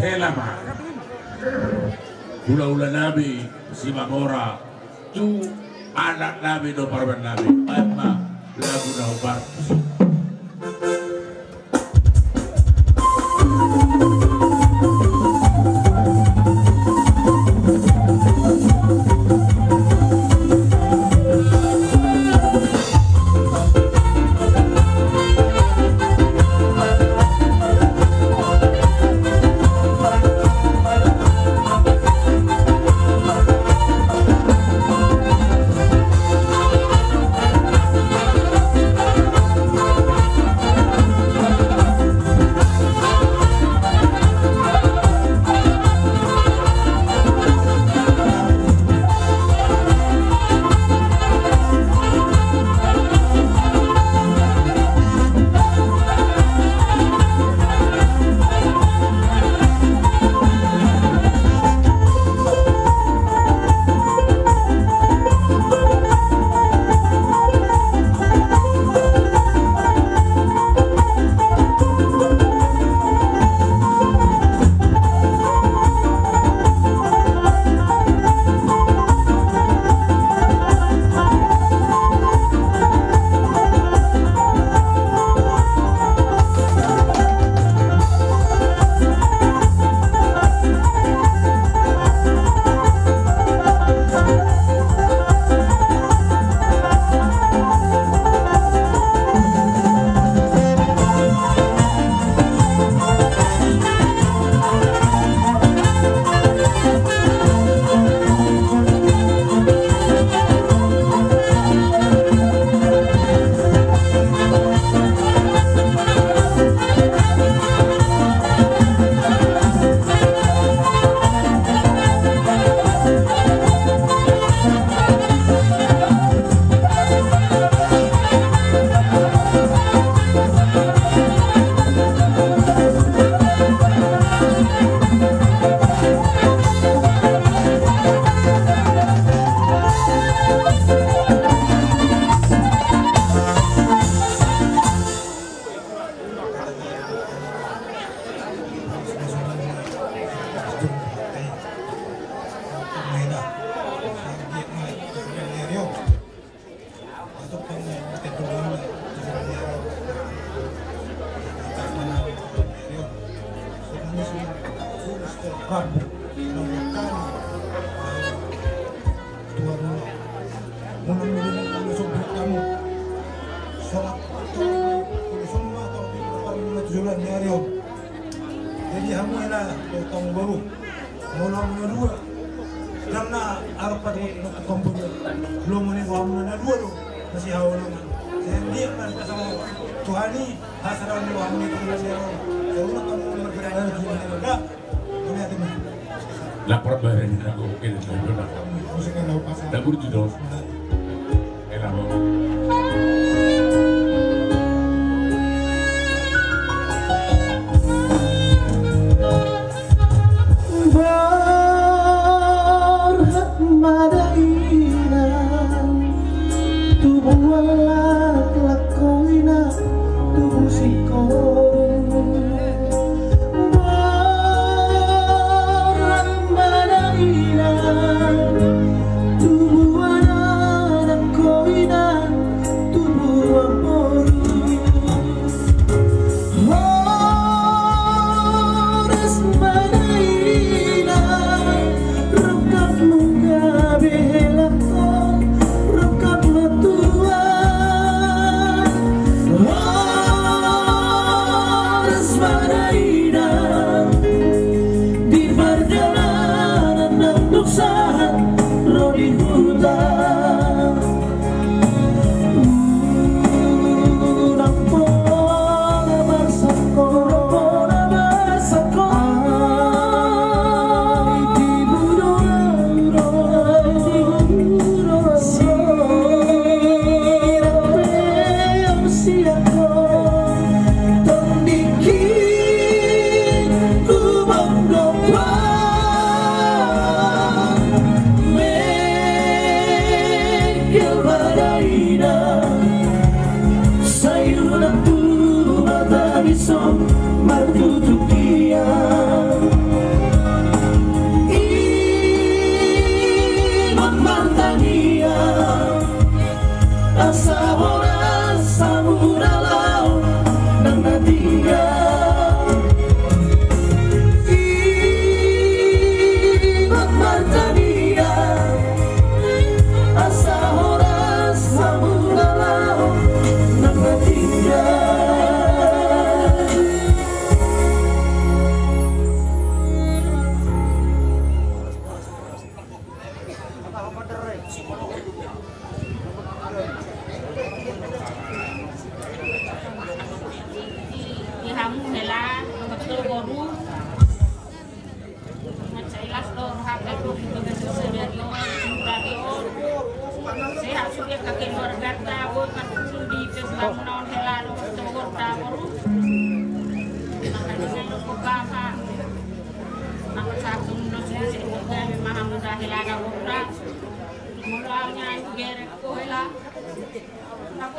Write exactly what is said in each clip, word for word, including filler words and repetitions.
Hela ma. Hulahula nami Simamora tu anak nami dohot parumaen nami. Baen ma lagu na uparti. Jadi hamu hela, tamu boru. Molo hamu na dua, ndang na arop patungan tu kampung i. Lomo ni hamu na dua do masihaholongan. Sai anggiat ma dipasangap Tuhan i hasadaon ni hamu na dua. Sai unang hamu marpindah di mana da. Mauliate ma. Lapor bareng ni nago kene. Dapur judul. Borhat ma da inang, tubuan laklak ho inang, tubu singkoru. Borhat ma da inang, tubuan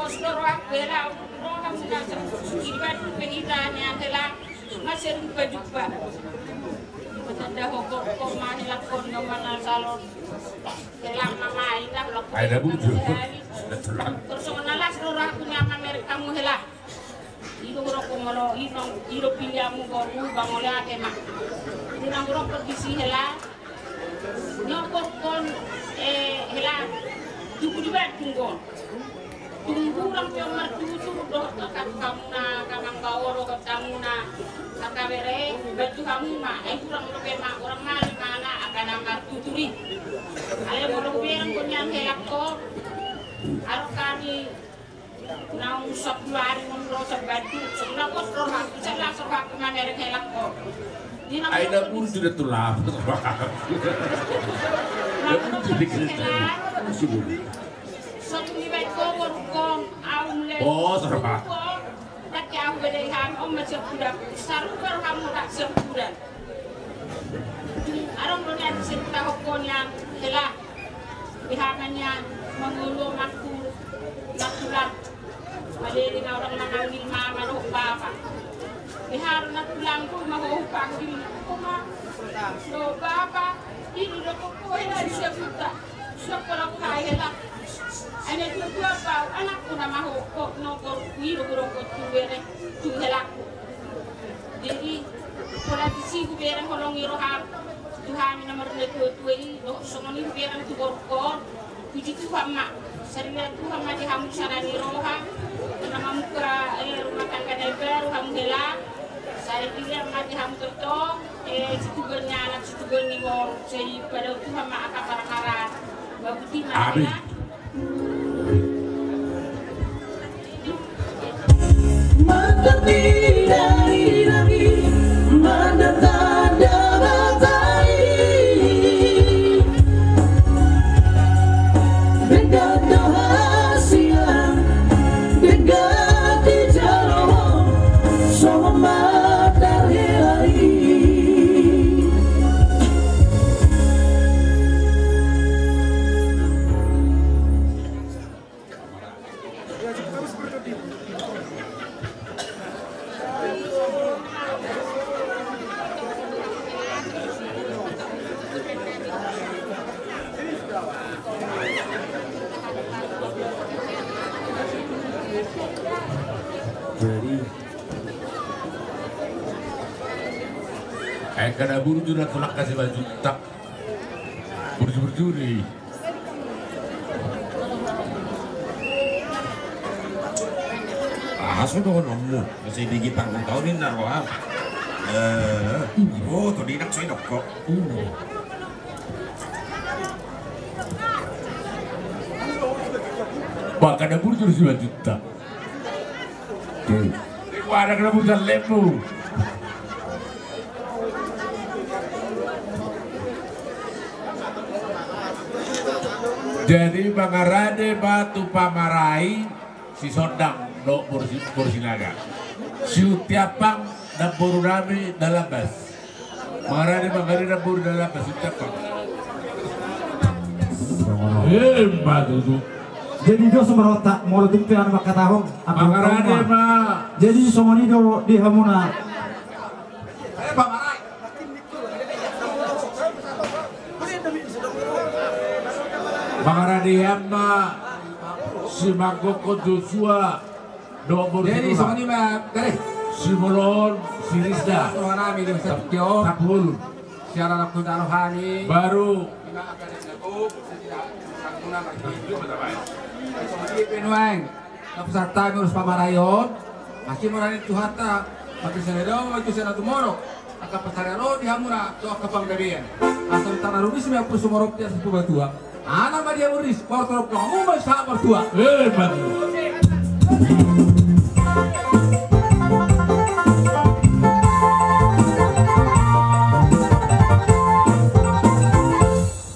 Pos do rohangku hela, rohangku na sering suki di Bandung pe hita nian hela, masih rumpa jumpa. Matanda hokok kok mani lakon nyoman na salon. Hela mama indah lakon. Ai da bujur. Terus songon na las do rohangku nian mamerek hamu hela. I do hurangku molo i do pilihanmu boru bang ole ate ma. Di na hurangku disi hela. Nyokokkon, eh, hela, tugu di Bandung on. Tung hurang pe on martutur dohot angka hamuna, angka amangboru, angka hamuna, angka bere, bantu hamu ma, ai hurang dope ma, hurang ma, ma na angka na martutur i. Alai molo hubereng do nian hela ho, adong hami Naung sampulu ari on ro sambadu, songon na pos rohangku, sai las rohangku mamereng hela ho. Ai na burju da tulang. Burju da tulang. Songon i baen ho borungkon, au mulai. Pos rohangku. Tapi au bedai hami, on ma siap kuda, sarupa rohangmu tak siap kuda. Adong do nian diceritahonkon nian hela. Beha ma nian mangolu amangku na tulang. Malele na orang manganggil mama dohot bapa. Beha do na tulangku mahohu panggil. Oma dohot bapa, ini do koko hela di sebuta. Siap kolak hai hela. Ai na tua-tua bau anakku na mahoho nongkor i do burongkon tu bere tu helaku. Jadi, pola disi hubereng holong ni roham tu hami na marnatuatua i, dohot songon i hubereng tu borungkon, puji Tuhan ma. Saripeon Tuhan ma di hamu sada ni roha, na mamungka, eh, rumah tangga na imbaru hamu hela. Saripeon ma di hamu tongtong, eh, situbuan ni anak, situbuan ni boru, sai padao Tuhan ma angka parhara. Amin. Jadi, eh, kada burju da tulang kasih baju tak burju-burju deh. Aha so dohononmu? Sai di gitang taon ninna roha. Eh, oh, to dinak so idok kok. Maka dapur terus dua juta. Tuh. Wah, ada kena burju lembu. Jadi mangarade ma tu pamarai si Sondang dohot Borsi-, Borsinaga. Si Utiapang namboru nami Dalambas. Mangarade ma, mangarade namboru Dalambas, Utiapang. Eh, ma tutu. Jadi dos ma rohanta, molo tung pe anu mangkatahon. Mangarade ma. Jadi songon i do di hamuna. Mangarade ma simangkoko Joshua dohot Borsi. Jadi songon i ma, gare. Simolon, si Rizda. Rohanami di Saptiong. Sapulu. Siara nakku daro hani. Baru. Ima akan yang jago. Sangkuna margi. Songon i pe nuaeng. Napusahat hami ulos pamarai on, asi ma roha ni Tuhanta, mangkirsada do, mangkirsada tumorop, angka pansarian on di hamuna, tu angka panggabean. Asa tararudis ma pur sumorop di atas purbatua. Anak ma di hamu ris, martorop hamu ma sahat martua. Eh, mati.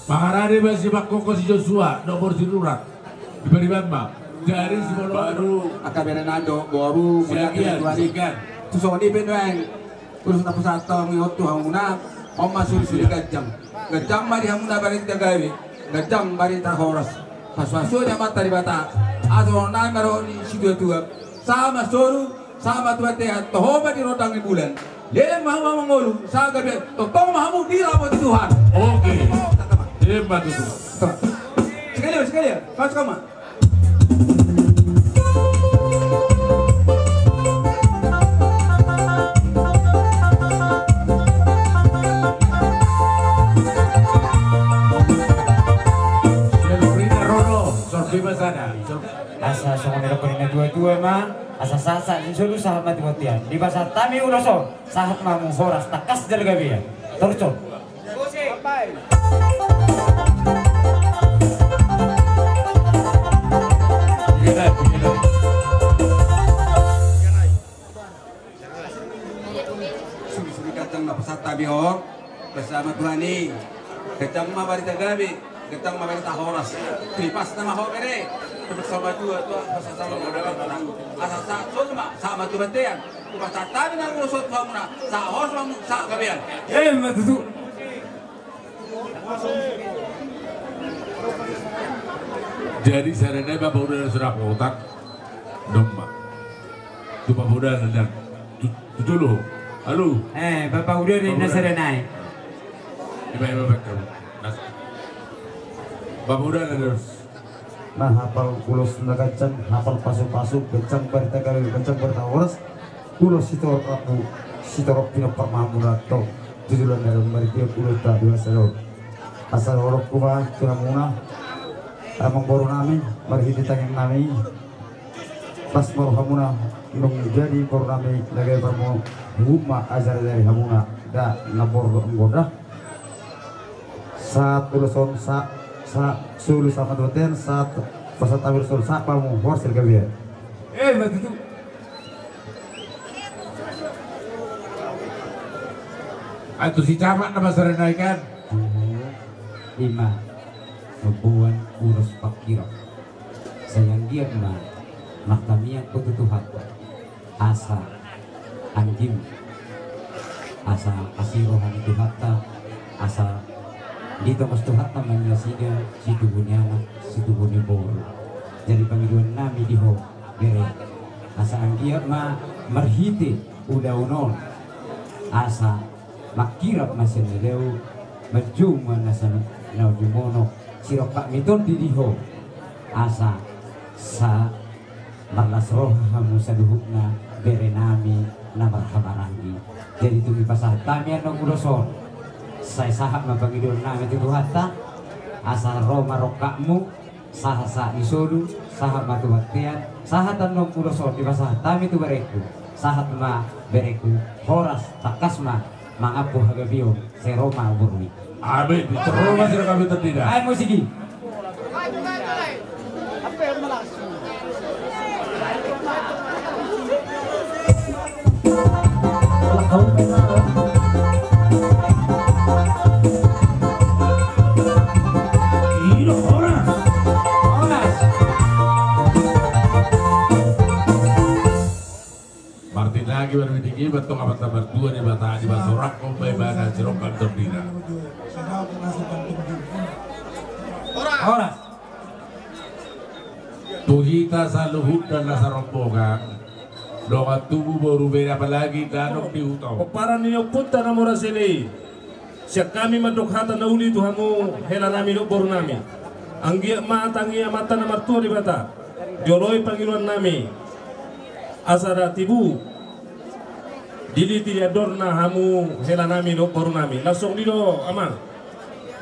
Mangarade ma si Bangkoko si Joshua, nomor si Rurat. Dibari bamba. Jari si Bolo. Baru angka bere nami do, boru, si Agian, si Agian. Tu songon i pe nuaeng. Ulos napusahat hami on tu hamuna, on ma suri-suri ganjang. Ganjang ma di hamuna barita gabe, ganjang barita horas. Pasu-pasu ni Amanta Debata. Asa nai ma dohot ni situatua. Sahat ma solu, sahat ma tu bontean, toho ma di rondang ni bulan. Leleng ma hamu mangolu, sahat gabe, tongtong ma hamu dirapoti Tuhan. Oke. Emma tutu. Sekali, sekali, pas kau ma. Sorbi ma sada. Asa songon na nidok ni na tuatua ma, asa sahat sahat ni solu sahat ma tu bontean. Dipasahat hami ulos on, sahat ma hamu horas tangkas jala gabe. Torus on. Suri-suri kacang na pasahat hami on, bersama Tuhan i. Kacang ma barita gabe, kacang ma barita horas. Tipas nama ho bere. Bersama tua tua, bersama tua. Asa sahat solu ma, sahat ma tu bontean. Pasahat hami na ulos on tu hamuna, sahat horas ma hamu, sahat gabean. Emma tutu. Jadi sada nai bapa uda na sudah kotak. Domma. Tu bapa uda na dan. Tu, tu dulu. Halo. Eh, bapa uda na sada nai. Iba iba bekam. Bapa uda na dos. Na hapal ulos na ganjang, hapal pasupasu, ganjang barita gabe, ganjang barita horas. Ulos sitorop rambu, sitorop pinompar ma hamu na tong. Jujur na dalam maritiop ulos ta dua sadon. Asa dohononku ma tu hamuna, amang boru nami, marhite tangiang nami. Pas ma rohamuna nunga jadi boru nami na gabe parmahuhut ma ajari-ajari hamuna, da na boru dohot anggo da. Sahat ulos on, sa, sa, solu sahat ma tu bontean, sahat pasahat hami ulos on, sahat ma hamu horas jala gabe. Emma tutu. Ai tu si camat nama sada nai kan. Ima. Mamboan ulos pangkirap. Sai anggiat ma martamiang ho tu Tuhanta. Asa anggim, asa asi roha ni Tuhanta, asa ditongos Tuhanta ma nasida situbu ni anak, situbu ni boru. Jadi pangidoan nami di ho bere, asa anggiat ma marhite ulaon on, asa mangkirap ma sian na dao, manjou ma na sa na jumono, sirongkap ni tondi di ho, asa sa marlas roha hamu saluhutna bere nami na marhahamaranggi. Jadi tung dipasahat hami annon ulos on, sai sahat ma pangidoan nami tu Tuhanta, asa ro ma rongkapmu, sahat sahat ni solu, sahat ma tu bontean, sahat annon ulos on dipasahat hami tu berengku, sahat ma berengku, horas tangkas ma mangampu hagabeon, sai ro ma boru i. Amin. Ro ma sirongkap ni tondi da. Ai musik i. Martinangi marbiningi ma antong Amanta Martua Debata, dipasorahon ma ibana sirongkap ni tondina. Horas. Tu hita saluhutna na sarombongan, dongan tubu boru bere apalagi na adong di huta on. Pomparan ni ompunta na murasele i. Sian hami mandok hata na uli tu hamu hela nami dohot boru nami. Anggiat ma tangi Amanta na martua Debata, dioloi pangidoan nami, asa da tibu diliti di andorna hamu hela nami dohot boru nami. Laos songon i do amang,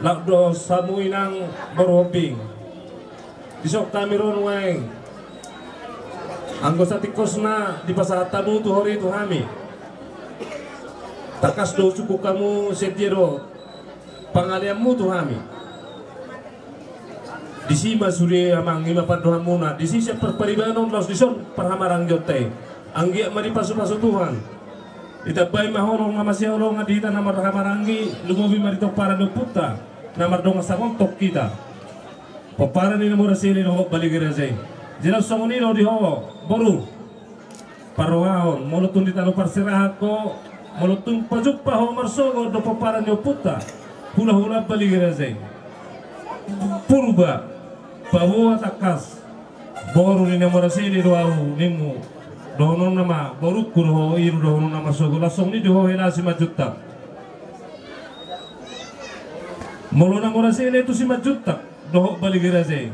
laos dos hamu inang boru Hombing. Dison hami ro nuaeng. Anggo satingkosna dipasahat hamu tu hori tu hami, tangkas do sungkun hamu sian dia dohot pangaleanmu tu hami. Disi ma sude amang, ima pandohanmuna, disi sian parparibanon laos dison parhamarangionta i. Anggiat ma dipasupasu Tuhan. Ditambai ma holong na masihaholongan di hita na marhamaranggi, lumobi ma di pomparan ni ompunta na mardongan samontong hita. Pomparan ni na murasele dohot baligeraja i. Jadi songon i do di ho boru. Parrohahon, molo tung di tano parserahan ho, molo tung pajumpa ho marsogot dohot pomparan ni ompunta, hulahula baligeraja i. Purba, paboa tangkas. Boru ni na mora sele do ahu, nimmu. Dohononna ma, borungku do ho, i do dohononna ma sogo, langsung ni do ho hela Simanjuntak. Molo na mora sele tu Simanjuntak dohot Balige Raja i,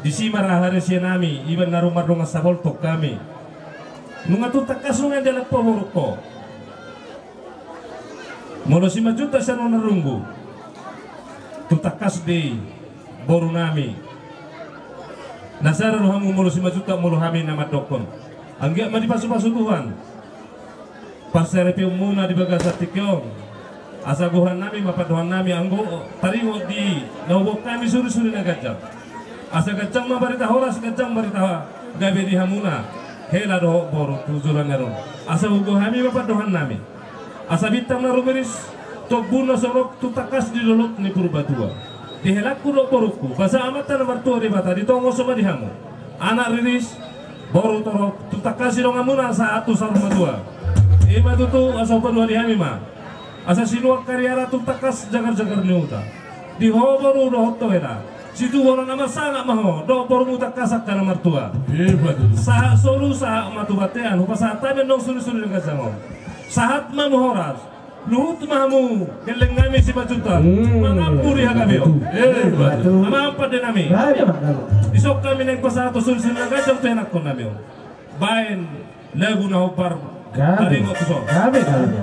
disi ma ra haresean nami, iba na ro mardongan saboltok hami. Nunga tung tangkas nunga dialap ho borungku. Molo Simanjuntak sian on na runggu, tung tangkas do i boru nami. Na sada do hamu molo Simanjuntak, molo hami na mandokkon. Anggiat ma dipasupasu Tuhan parsaripeonmuna di bagasan tingki on. Asa gohan nami ma pandohan nami anggo taringot di na huboan hami surisuri na ganjang. Asa ganjang ma barita horas, ganjang barita gabe di hamuna hela dohot boru tu joloan ni ari on. Asa hugohi hami ma pandohan nami. Asa bintang na rumiris, tombun na sorop, tung tangkas di dolok ni Purbatua. Di helangku dohot borungku, basa Amanta na martua Debata, ditongos ma di hamu anak riris, boru torop, tung tangkas di donganmuna sahat tu saur matua. I ma tutu, asa hupaduahali hami ma. Asa sinuan kariara tung tangkas jagar-jagar ni huta. Di ho boru dohot ho hela, situbuan na marsangap ma ho dohot borumu tangkas angka na martua. Sahat solu sahat ma tu bontean, hupasahat hami annon surisuri na ganjang on. Sahat ma hamu horas, luhut ma hamu gelleng nami Simanjuntak. Mangampuri hagabeon. Amang pande nami, dison hami naeng pasahathon surisuri na ganjang tu ianakhon nami on. Baen lagu na hombar. Gabe. Taringot tuson. Gabe, gabe.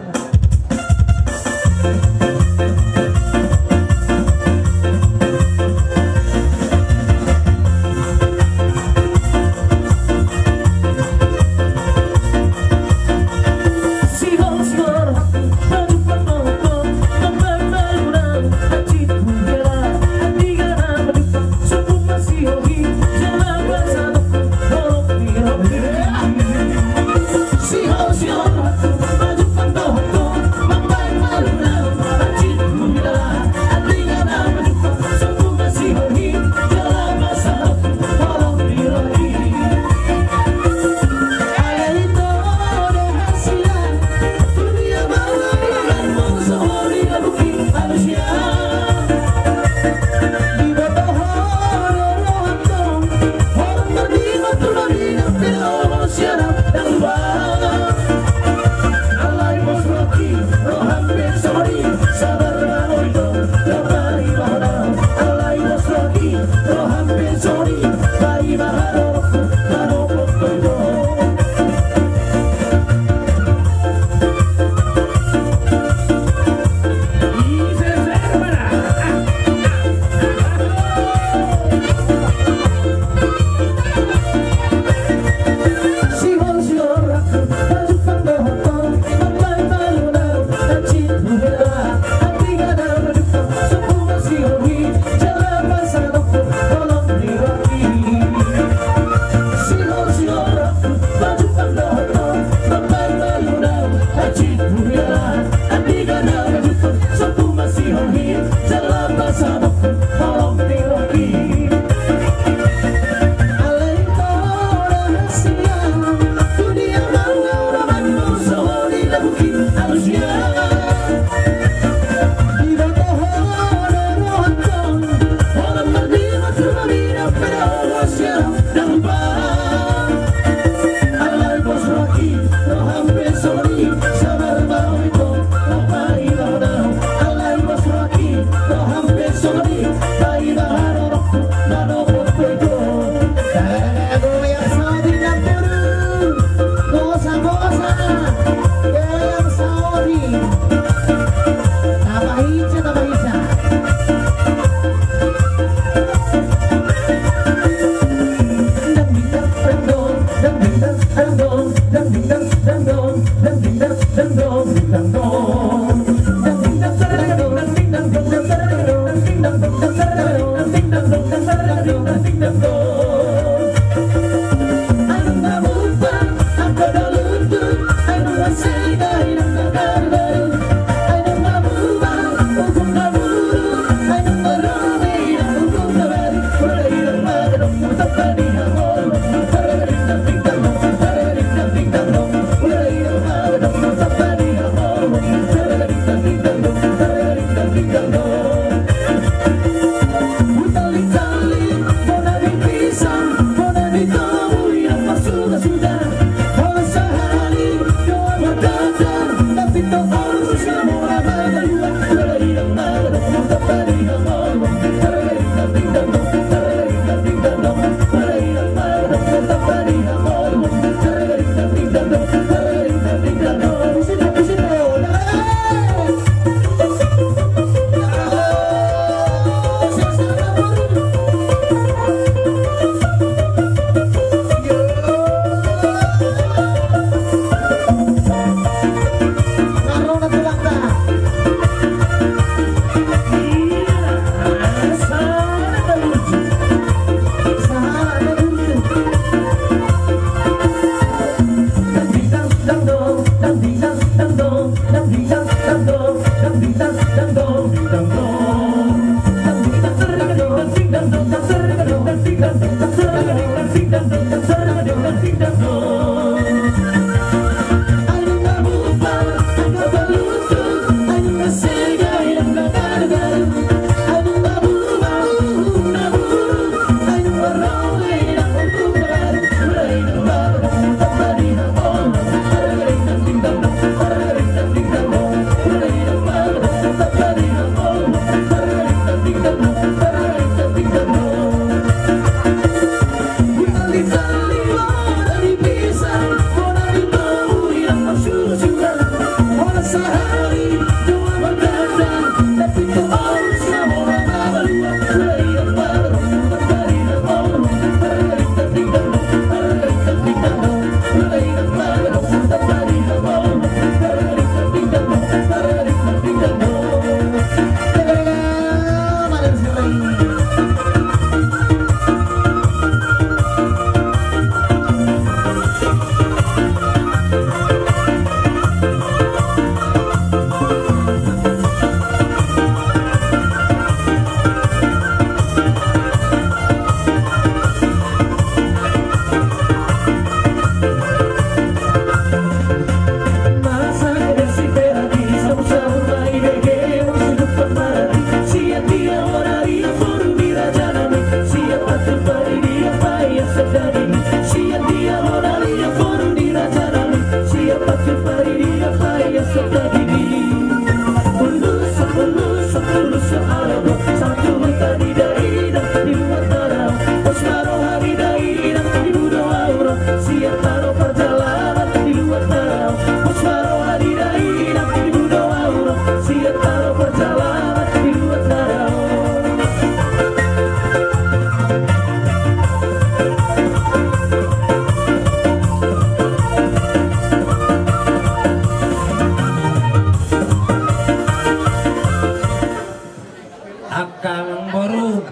Angka amangboru,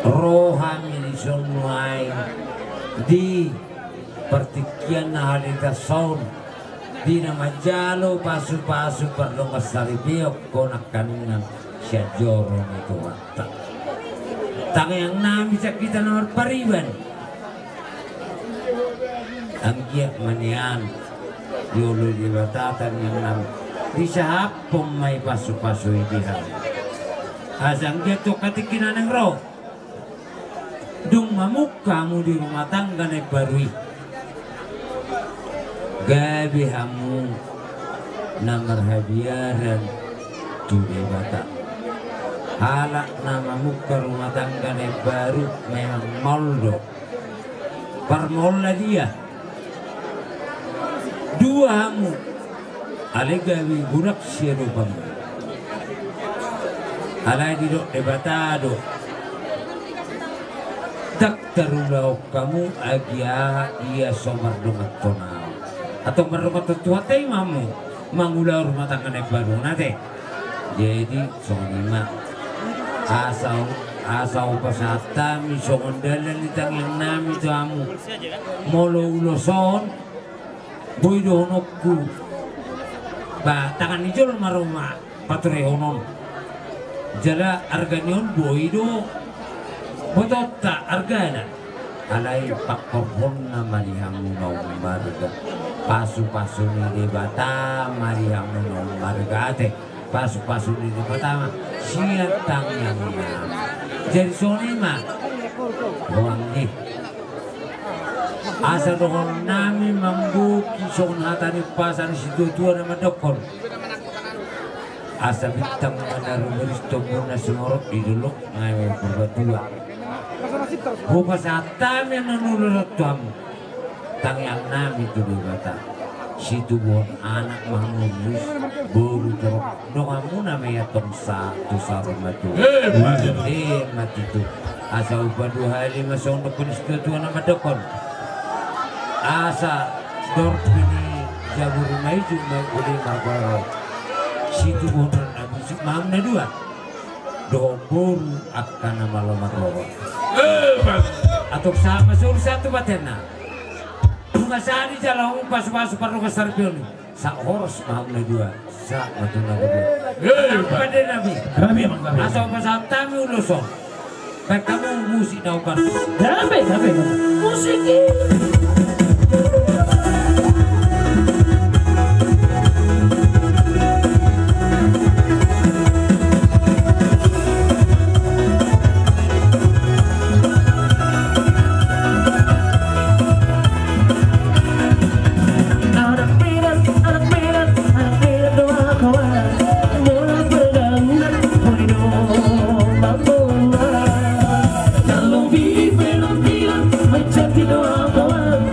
ro hami dison nuaeng di partingkian na halitas on, di na manjalo pasupasu pardongan saripeon, nangkaningan sian joro ni Tuhanta. Tangiang nami sian hita na marpariban. Anggiat ma nian dioloi Debata tangiang nami, disahaphon ma i pasupasu i di hami. Asa anggiat tu angka tingki na naeng ro, dung mamungka hamu di rumah tangga na imbaru i, gabe hamu na marhabiaran tu Debata. Halak na mamungka rumah tangga na imbaru memang maol do. Parmaol na dia. Dua hamu, alai gabe gurang siadopanmu. Alai didok Debata do, ndang tarulahon hamu agia ia so mardonganhon ahu. Atau mardonganhon Tuhanta i ma hamu mangulahon rumah tangga na imbaru, ate. Jadi songon i ma, asa, asa hupasahat hami songon dalan ni tangiang nami tu hamu. Molo ulos on, boi dohononku, ba tangan ni jolma do ma paturehon on. Jala arga ni on boi do botoonta argana. Alai pangkorhonna ma di hamu na ummarga, pasupasu ni Debata ma di hamu na ummarga, ate. Pasupasu ni Debata ma sian tangiang nami. Jadi songon i ma, ho anggi. Asa dohonon nami mamboan songon hata ni umpasa ni situatua na mandokkon: Asa bintang ma na rumiris, tombun na sumorop di dolok, ngai ma Purbatua. Hupasahat hami annon ulos on tu hamu. Tangiang nami tu Debata, situbuhon anak ma hamu riris, boru torop, donganmuna ma i antong sa tu saur matua. Emma tutu. Emma tutu. Asa hupaduahali ma songon dokkon ni situatua na mandokkon: Asa dorpi ni jabu ruma i jumai uli margorgor. Situbuhon na busuk ma hamu na dua, dohot boru angka na malo marroha. Antong sahat ma solu sahat tu batenna. Nunga sadi jala hamu pasupasu pardongan saripeon i. Sak horas ma hamu na dua. Sak ma tu na dua. Hei, pande nami. Gabe, Bang, gabe. Asa pasahat hami ulos on. Baen hamu musik na opat. Gabe, gabe, gabe. Musik i. Anak Medan, anak Medan, anak Medan do au kawan. Molo berdangdut, boi do mamboan. Kalau di Medan bilang, menjadi do au kawan.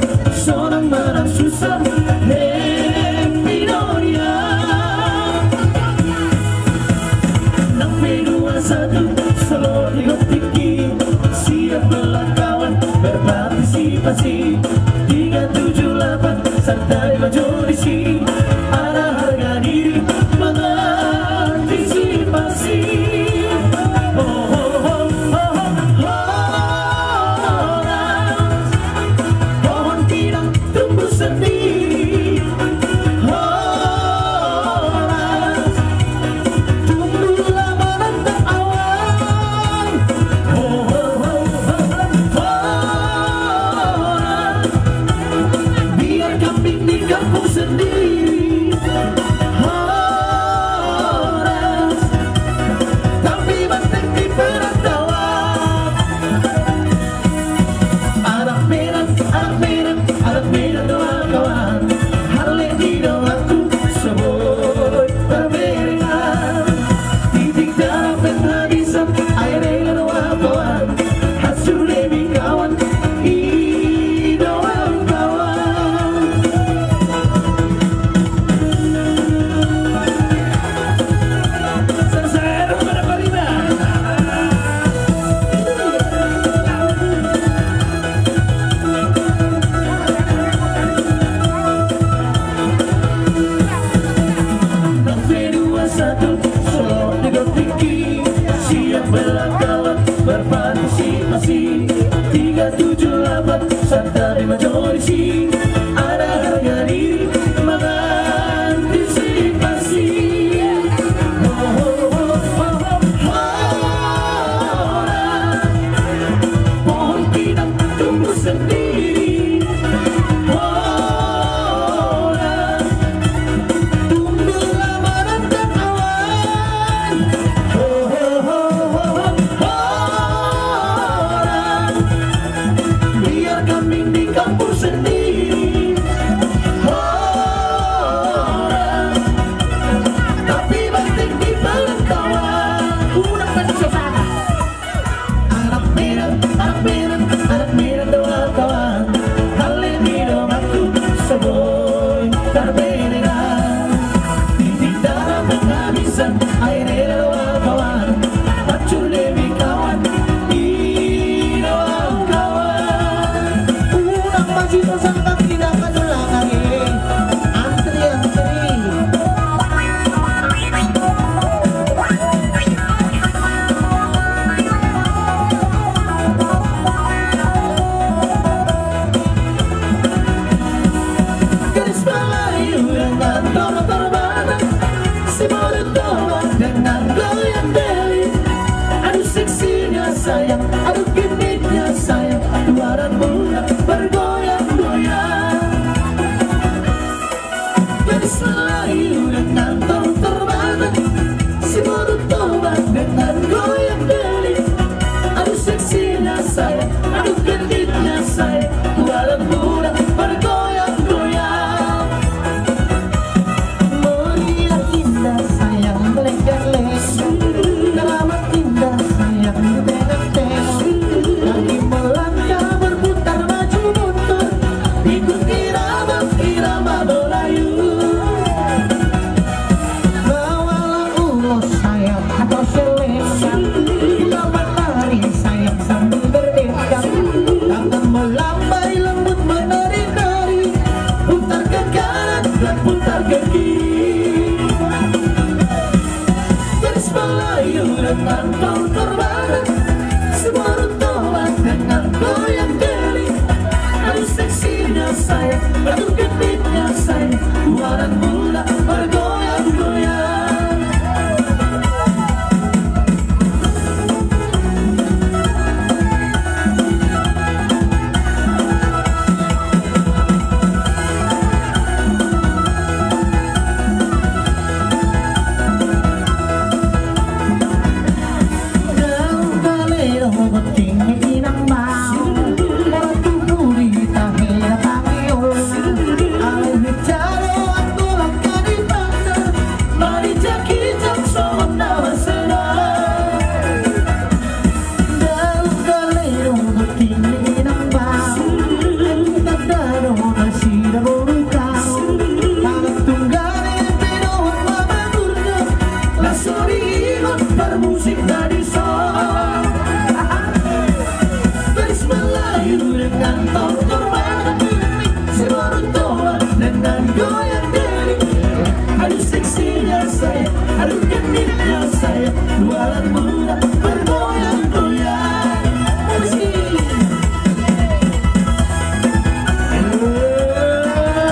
Saya, aduh, gendingnya saya, jualan murah, bergoyang-goyang. Musik.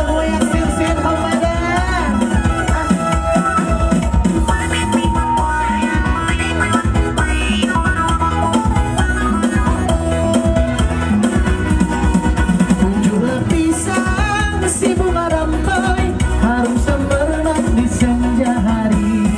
Goyang sirsit, Hamada. Tujuh lapisan si bunga rambai, harum semerbak di senja hari.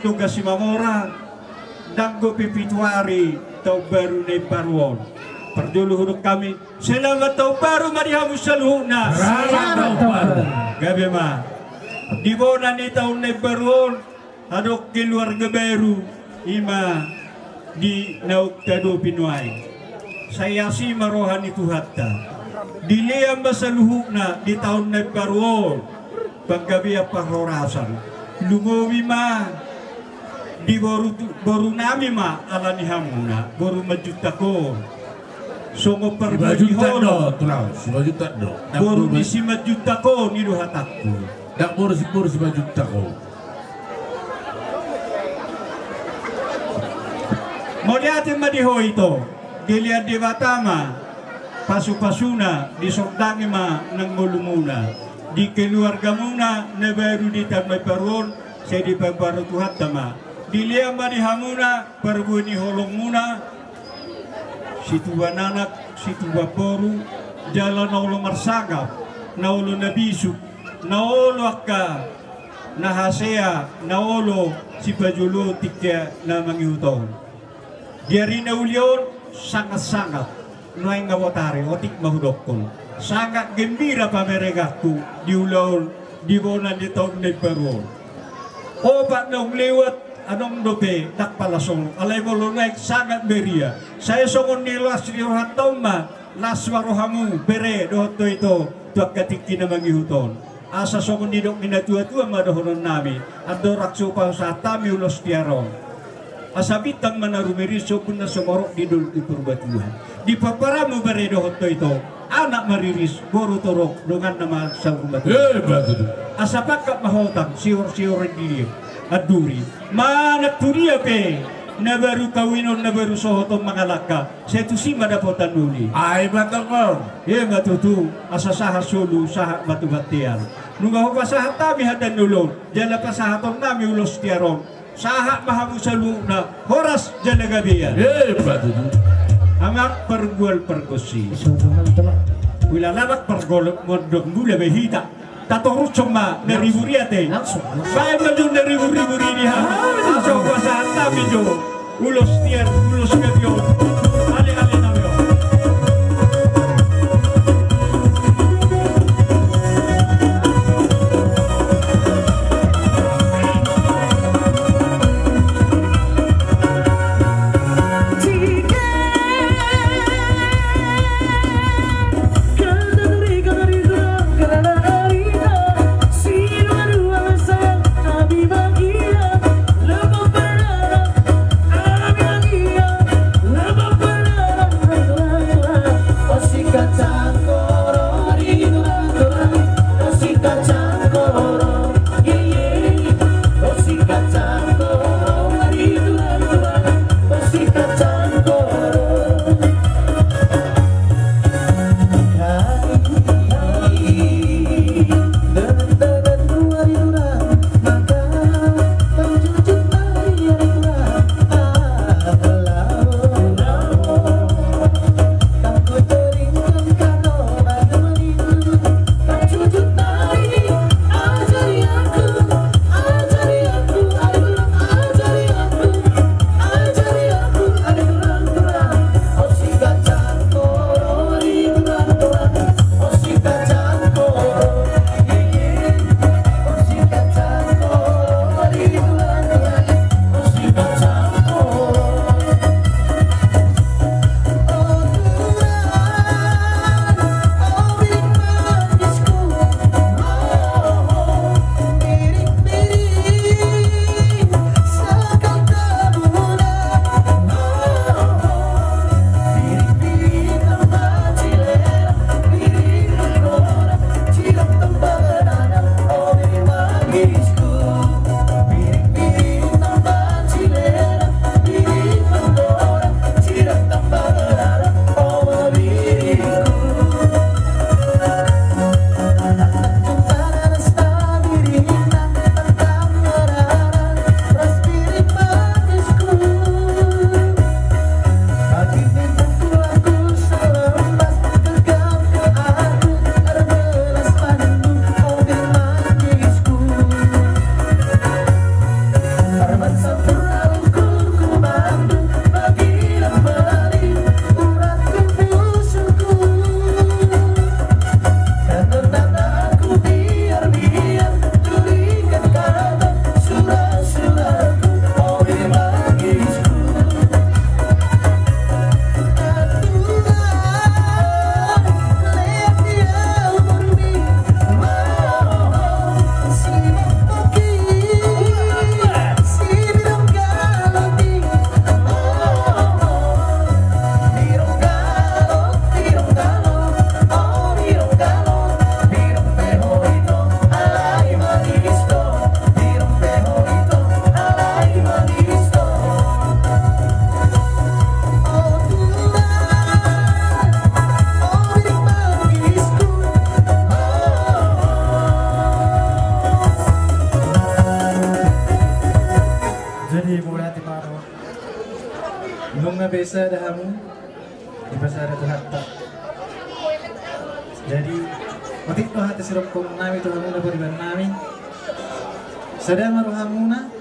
Tugas Simamora, danggo pe pitu ari taon baru na imbaru on. Parjolo hudok hami, selamat taon baru ma di hamu saluhutna. Selamat taon baru. Gabe ma. Di bona ni taon na imbaru on, adong keluarga baru, ima di naung tadopi nuaeng. Sai asi ma roha ni Tuhanta. Dilean ma saluhutna di taon na imbaru on panggabean parhorasan. Lumobi ma di boru tu-, boru nami ma ala ni hamuna, boru Manjuntak on. Songon parbue ni holong. Simanjuntak do, tulang, Simanjuntak do. Boru ni Simanjuntak on i do hatangku. Ndang boru si, boru Simanjuntak on. Mauliate ma di ho ito, dilean Debata ma pasupasuna, disondangi ma nang ngolumuna, di keluargamuna na baru di taon na imbaru on, sai dipaimbaru Tuhanta ma. Dilean ma di hamuna parbue ni holongmuna, situan anak, situan boru, jala na olo marsangap, na olo na bisuk, na olo angka na hasea, na olo sipajolo tingki na mangihut on. Di ari na uli on, sangat-sangat, nuaeng nga botari, otik ma hudokkon. Sangat gembira pamerenganku di ulaon, di bona ni taon na imbaru on. Opat naung lewat, adong dope, ndang pala songon. Alai molo nuaeng sangat meriah. Sai songon ni las ni rohanta on ma, las ma rohamu, bere, dohot ho ito, tu angka tingki na mangihut on. Asa songon nidok ni natuatua ma dohonon nami, andorang so pasahat hami ulos tiar on. Asa bintang ma na rumiris, ombun na sumorop di dolok ni Purbatua. Di pomparanmu bere dohot ho ito, anak ma riris, boru torop, donganna ma saur matua. Eh, betul. Asa pangkat ma hotang, sior-sioran di dia, anduri. Manang tu dia pe, na baru kawinon, na baru sohot on mangalangka, sai tusi ma dapotan uli. Ai ma tong on. Ia ma tutu, asa sahat solu, sahat ma tu bontean. Nunga hupasahat hami hata ni ulaon, jala pasahaton nami ulos tiar on. Sahat ma hamu saluhutna, horas jala gabean. Eh, betul. Amang pargual pargonsi. Ula lamak pargolok mondok mula be hita. Tatorushon ma na riburi ate. Langsung, langsung. Baen ma jo na riburi-riburi di hamu. Ah, betul. Langsung kuasa hantam jo. Ulos tiar, ulos gabe on. Ale, ale, nami on. Jadi, mauliate ma hamu. Nunga be sada hamu, dipasada Tuhanta. Jadi, otik do hata sidohonon nami tu hamuna pariban nami. Sada ma rohamuna,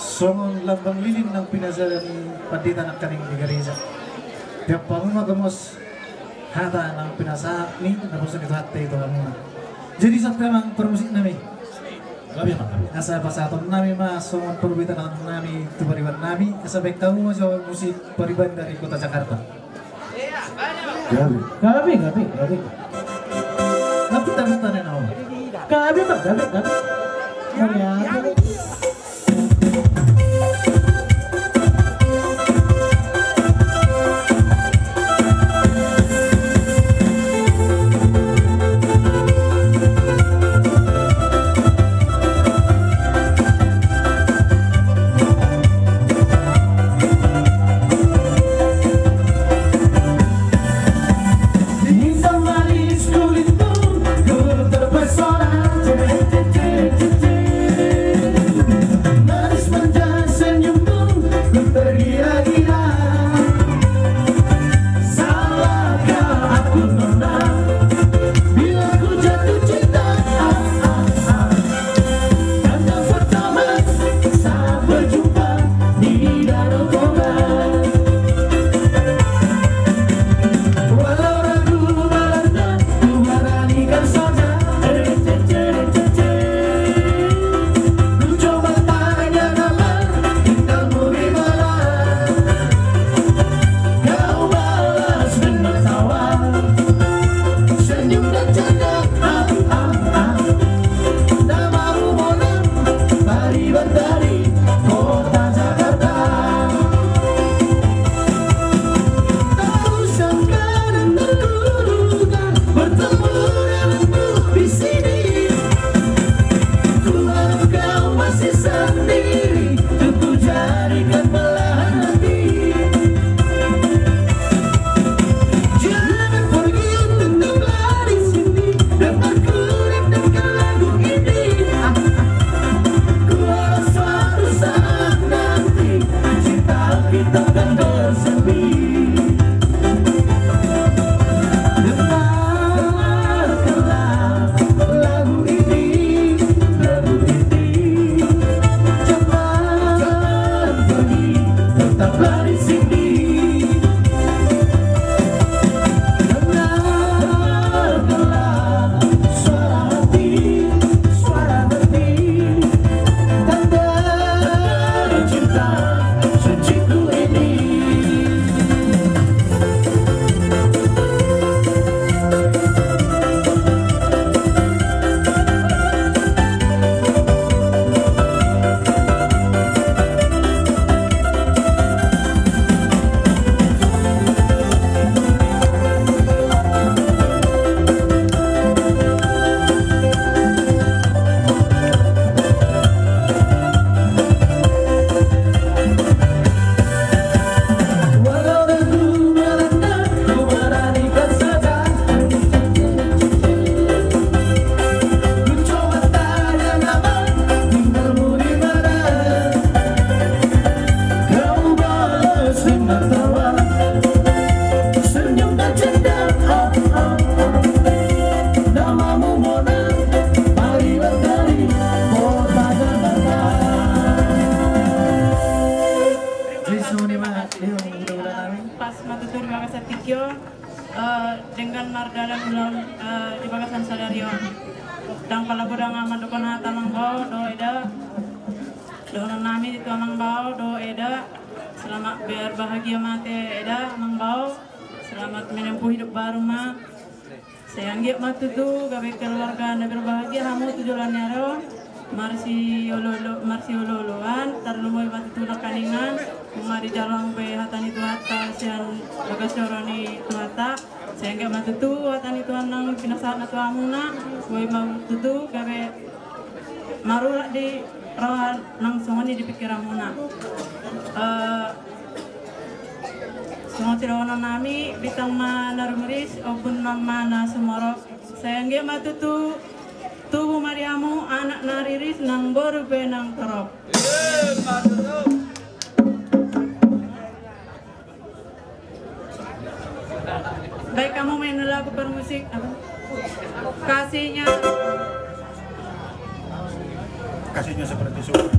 songon lambang lilin naung pinasada ni pandita nangkaning di gareja. Tiop hamu ma gomos hata naung pinasahat ni naposo ni Tuhanta i tu hamuna. Jadi, sahat ma amang parmusik nami. Gabe ma, gabe. Asa pasahaton nami ma songon parbitan nami tu pariban nami, asa baen hamu ma jo musik pariban dari kota Jakarta. Gabe. Gabe, gabe, gabe. Gabe, gabe, gabe, gabe. Gabe ma, gabe, gabe. Mauliate. Manis manja senyummu, ku tergila-gila. Salahkah aku, nona, bila ku jatuh cinta? Ah, ah, ah. Tanda pertama saat berjumpa di Danau Toba. Walau ragu melanda, ku beranikan saja. Ku coba tanya nama, tinggalmu di mana? Kau balas dengan tawa, senyum dan canda. Ah, ah, ah. Namamu Mona, pariban dari kota Jakarta. Tak kusangka dan tak kuduga bertemu denganmu di sini. Ku harap kau masih sendiri, ku jadikan belahan hati. Jangan pergi, tetaplah di sini. Dengarkan lagu ini. Ku harap suatu saat nanti cinta kita akan bersemi. Dengarkanlah lagu ini, lagu ini. Jangan pergi, tetaplah di sini. Dengarkanlah suara hati, suara hati. Tanda cinta suciku ini. Kau balas dengan tawa, senyum dan canda. Ah, ah, ah. Namamu Mona, pariban dari kota Jakarta. Jadi, songon i ma, Leo, udah-udah kami. Pas ma tutu di bagasan tingki on, eh, denggan mardalan ulaon, eh, di bagasan sadari on. Ndang pala godang ahu mandok hata, amang bao dohot eda. Dohonon nami tu amang bao dohot eda, selamat berbahagia ma ate eda, amang bao. Selamat menempuh hidup baru ma. Sai anggiat ma tutu gabe keluarga na berbahagia hamu tu joloan ni ari on. Marsiolo-olo-, marsiolo-oloan, tarlumobi ma tutu nangkaningan. Nunga dijalo hamu be hata ni Tuhanta sian bagas joro ni Tuhanta. Sai anggiat ma tutu hata ni Tuhan naung pinasahatna tu hamuna, boi ma tutu gabe marurat di roha nang songon i di pingkiranmuna. Eh, songon sidohonon nami, bintang ma na rumiris, ombun ma na sumorop. Sai anggiat ma tutu tubu ma di hamu anak na riris nang boru pe nang torop. Kasihnya. Kasihnya seperti sumur.